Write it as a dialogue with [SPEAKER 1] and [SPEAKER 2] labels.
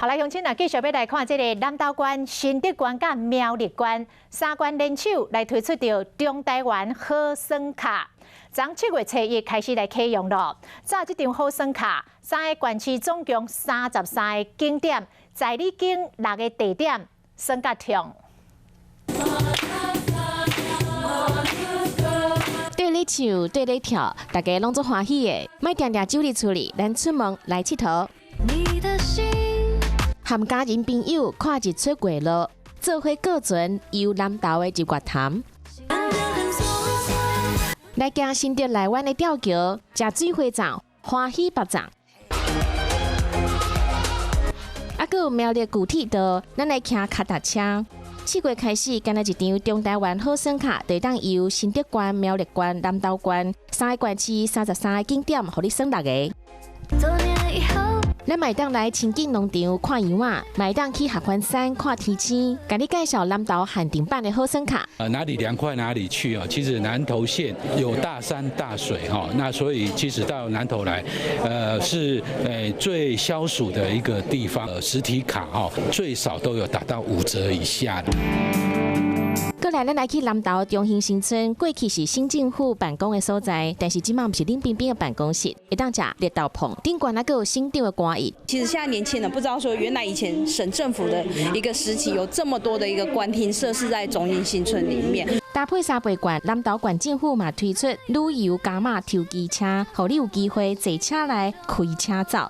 [SPEAKER 1] 好來，鄉親啊，繼續欲來看這个南投縣、新竹縣佮苗栗縣三縣聯手來推出著中台灣好耍卡，從7月初一開始來啟用囉。這這張好耍卡，三个縣市總共33个景點，在你經六个地點，耍甲暢。
[SPEAKER 2] 綴咧唱，綴咧跳，大家攏足歡喜的。莫定定踅佇厝裡，咱出門來𨑨迌。和家人朋友看日出月落，做伙過船遊南投的日月潭。來行新竹內灣的吊橋，食水花粽，歡喜腹粽。啊，閣有苗栗舊鐵道，咱來騎跤踏車。7月開始，干焦一張中台灣好耍卡，就會當遊新竹縣、苗栗縣、南投縣三个縣市33个景點，予你耍六个。咱嘛會當來清境農場看羊仔，嘛會當去合歡山看天星，共你介紹南投限定版的好耍卡。
[SPEAKER 3] 哪裡涼快哪裡去啊？其實南投縣有大山大水哈，那所以其實到南投來，是最消暑的一個地方。實體卡哈，最少都有打到5折以下的。
[SPEAKER 2] 過來，咱來去南投中興新村，過去是省政府辦公的所在，但是這馬毋是冷冰冰的辦公室，會當食綠豆椪，頂懸還閣有省長的官椅。
[SPEAKER 4] 其實現在年輕人不知道說，原來以前省政府的一個時期有這麼多的一個官廳設施在中興新村裡面。
[SPEAKER 2] 搭配三八縣，南投縣政府嘛推出旅遊加碼抽機車，予你有機會坐車來開車走。